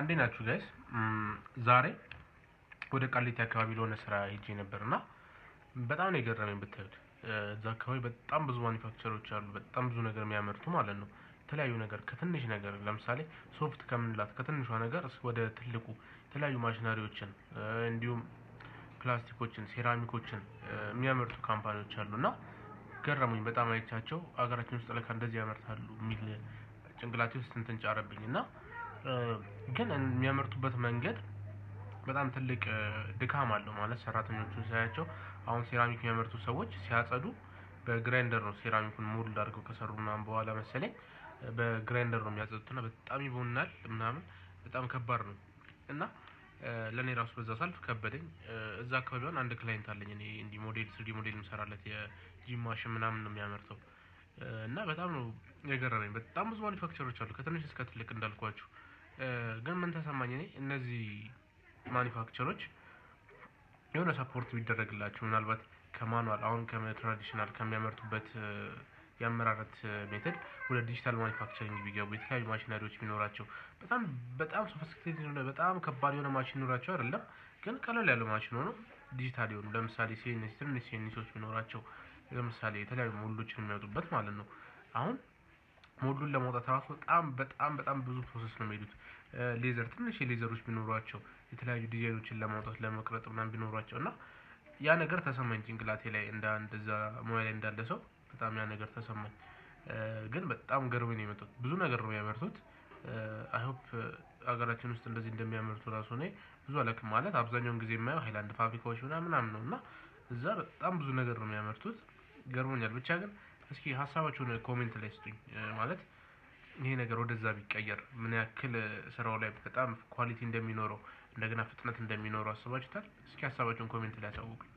እንዴት ናችሁ guys? ዛሬ ወደ ቃሊቲ አካባቢ ለሆነ ስራ ሄጄ ነበር እና በጣም ነው የገረመኝ ብታዩት። እዛ አካባቢ በጣም ብዙ manufacturer ኦች አሉ፣ በጣም ብዙ ነገር የሚያመርቱ ማለት ነው። የተለያዩ ነገር ከትንሽ ነገር፣ ለምሳሌ ሶፍት ከምንላት ከትንሿ ነገር ወደ ትልቁ የተለያዩ ማሽነሪዎችን፣ እንዲሁም ፕላስቲኮችን፣ ሴራሚኮችን የሚያመርቱ company ዎች አሉ። እና ገረሙኝ በጣም አይቻቸው፣ ሀገራችን ውስጥ ለካ እንደዚህ ያመርታሉ የሚል ጭንቅላቴ ውስጥ እንትን ጫረብኝ። እና ግን የሚያመርቱበት መንገድ በጣም ትልቅ ድካም አለው። ማለት ሰራተኞቹን ሳያቸው፣ አሁን ሴራሚክ የሚያመርቱ ሰዎች ሲያጸዱ በ grinder ነው፣ ሴራሚኩን mold አድርገው ከሰሩ ምናምን በኋላ መሰለኝ በ grinder ነው የሚያጸዱት እና በጣም ይቦናል ምናምን፣ በጣም ከባድ ነው። እና ለእኔ ራሱ በዛ ሳልፍ ከበደኝ። እዛ አካባቢ አሁን አንድ client አለኝ እኔ እንዲህ ሞዴል 3D model የምሰራለት፣ የጂም ማሽን ምናምን ነው የሚያመርተው። እና በጣም ነው የገረመኝ። በጣም ብዙ manufacturer ኦች አሉ ከትንሽ እስከ ትልቅ እንዳልኳችሁ። ግን ምን ተሰማኝ እኔ፣ እነዚህ manufacturer ኦች የሆነ support ቢደረግላቸው፣ ምናልባት ከ manual፣ አሁን ከ traditional ከሚያመርቱበት የአመራረት method ወደ digital manufacturing ቢገቡ፣ የተለያዩ ማሽነሪዎች ቢኖራቸው፣ በጣም በጣም sophisticated የሆነ፣ በጣም ከባድ የሆነ ማሽን ኖራቸው አይደለም፣ ግን ቀለል ያለ ማሽን ሆኖ ዲጂታል የሆኑ፣ ለምሳሌ CNC፣ ትንንሽ CNC ዎች ቢኖራቸው፣ ለምሳሌ የተለያዩ mold ኦችን የሚያወጡበት ማለት ነው። አሁን mold ኡን ለማውጣት ራሱ በጣም በጣም በጣም ብዙ process ነው የሚሄዱት። ሌዘር፣ ትንሽ ሌዘሮች ቢኖሯቸው፣ የተለያዩ ዲዛይኖችን ለማውጣት ለመቅረጥ ምናምን ቢኖሯቸው። እና ያ ነገር ተሰማኝ ጭንቅላቴ ላይ፣ እንደ አንድ እዛ ሙያ ላይ እንዳለ ሰው በጣም ያ ነገር ተሰማኝ። ግን በጣም ገርሞኝ ነው የመጡት። ብዙ ነገር ነው የሚያመርቱት። I hope ሀገራችን ውስጥ እንደዚህ እንደሚያመርቱ ራሱ እኔ ብዙ አላውቅም። ማለት አብዛኛውን ጊዜ የማየው ሃይላንድ ፋብሪካዎች ምናምን ምናምን ነው እና እዛ በጣም ብዙ ነገር ነው የሚያመርቱት። ገርሞኛል። ብቻ ግን እስኪ ሀሳባችሁን comment ላይ ስጡኝ። ማለት ይሄ ነገር ወደዛ ቢቀየር ምን ያክል ስራው ላይ በጣም quality እንደሚኖረው፣ እንደገና ፍጥነት እንደሚኖረው አስባችሁታል? እስኪ ሀሳባችሁን comment ላይ አሳውቁኝ።